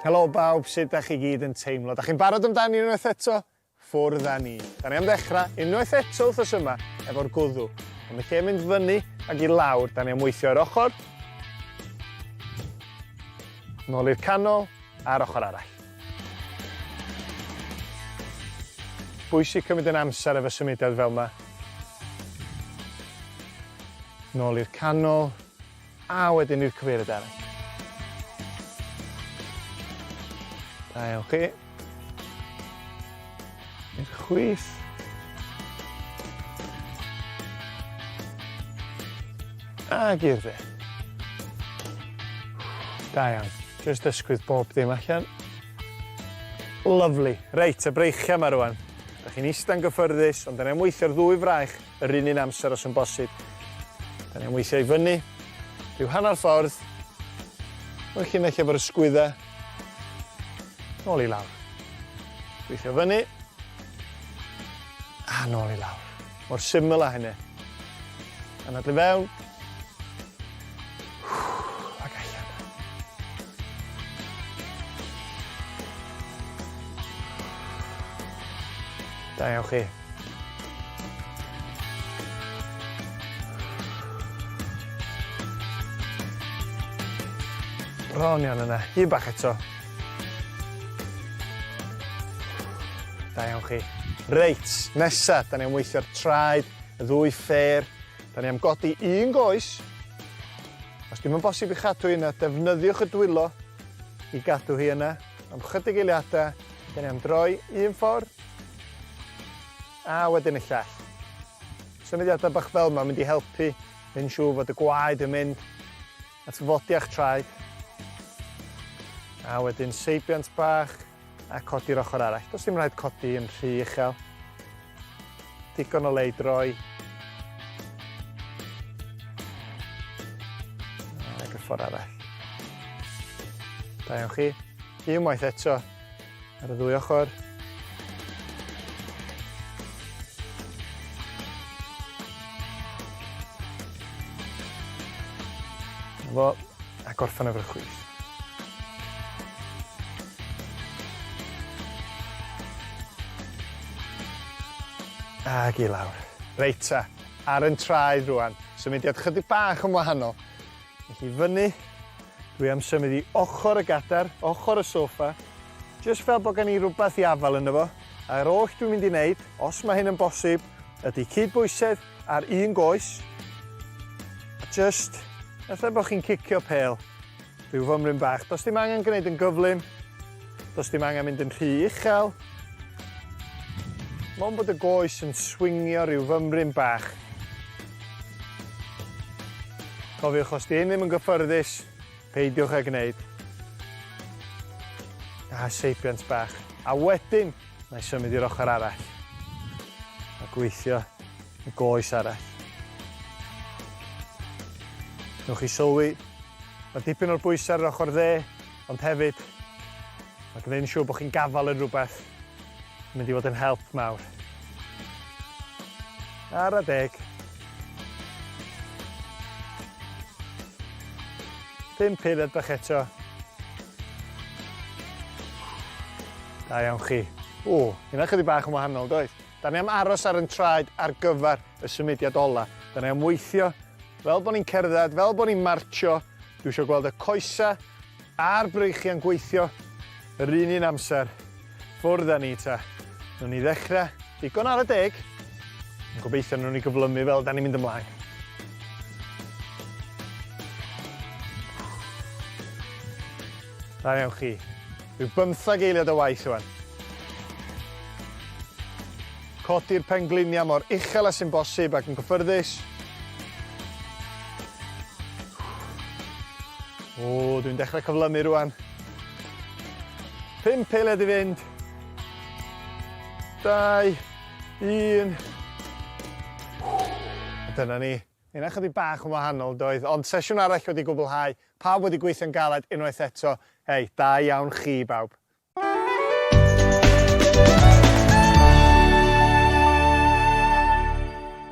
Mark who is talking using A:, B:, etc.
A: Helo bawb, sut da chi gyd yn teimlo? Da chi'n barod amdani unwaith eto? Ffwrdd â ni. Da ni am ddechrau unwaith eto wythnos yma efo'r gwddw. Ond yn lle mynd fyny ac i lawr, da ni am weithio i'r ochr, nôl i'r canol a'r ochr arall. Bwysig cymryd yn amser efo symudiad fel yma. Nôl i'r canol, A wedyn i'r cyfeiriad arall. Da iawn chi. I'r chwith. Ag i'r dde. Da iawn. Just ysgwydd bob dim allan. Lovely. Reit, y breichiau yma rwan. Da chi'n eistedd yn gyffyrddus, ond da ni am weithio'r ddwy fraich yr un un amser os yn bosib. Da ni am weithio i fyny, rhyw hanner ffordd, o'r llinell efo'r ysgwyddau, nôl i lawr. Gweithio fyny, a nôl i lawr. Mor syml â hynny. Anadlu fewn, ac allan. Da iawn chi. Bron iawn yna. Un bach eto. Da iawn chi. Reit, nesa, da ni am weithio'r traed, y ddwy ffêr. Da ni am godi un goes. Os dim yn bosib i chadw hi yna, defnyddiwch y dwylo i gadw hi yna. Am chydig eiliadau, da ni am droi un ffordd, A wedyn y llall. Symudiadau bach fel yma yn mynd i helpu neu'n siŵr fod y gwaed yn mynd at fodia'ch traed. A wedyn seibiant bach a codi'r ochr arall. Does dim rhaid codi yn rhy uchel. Digon o le i droi. Ac y ffordd arall. Da iawn chi. Unwaith eto. Ar y ddwy ochr. Fo, a gorffen efo'r chwith. Ag i lawr. Reit ta, ar yn traed rwan. Symudiad chydig bach yn wahanol. Felly fyny, dwi am symud i ochr y gadair, ochr y soffa, jyst fel bod gen i rhywbeth i afael ynddo fo, a'r oll dwi'n mynd i wneud, os mae hyn yn bosib, ydy cydbwysedd ar un goes, a jyst, fatha bod chi'n cicio pêl, rhyw fymryn bach. Does dim angen gwneud yn gyflym, does dim angen mynd yn rhy uchel, mond bod y goes yn swingio rhyw fymryn bach. Cofiwch, os di hyn ddim yn gyffyrddus, peidiwch â gwneud. A seibiant bach. A wedyn, mae symud i'r ochr arall. A gweithio y goes arall. Newch chi sylwi, mae dipyn o'r bwysau ar yr ochr dde, ond hefyd, mae gwneud yn siŵr bod chi'n gafael yn rhywbeth yn mynd i fod yn help mawr. Ar adeg. 5 eiliad bach eto. Da iawn chi. O, hynna chydig bach yn wahanol, doedd? Da ni am aros ar yn traed ar gyfer y symudiad ola. Da ni am weithio fel bod ni'n cerdded, fel bod ni'n martsio. Dwi eisiau gweld y coesau a'r breichiau'n gweithio yr un un amser. Ffwrdd â ni ta. Nawn ni ddechrau digon ar y deg. Yn gobeithio nawn ni gyflymu fel da ni'n mynd ymlaen. Da iawn chi. Rhyw bymthag eiliad o waith rwan. Codi'r pengliniau mor uchel â sy'n bosib ac yn gyffyrddus. O, dwi'n dechrau cyflymu rwan. 5 eiliad i fynd. 2, 1. A dyna ni. Hynna chydig bach yn wahanol, doedd? Ond sesiwn arall wedi gwblhau. Pawb wedi gweithio'n galed unwaith eto. Hei, da iawn chi, bawb.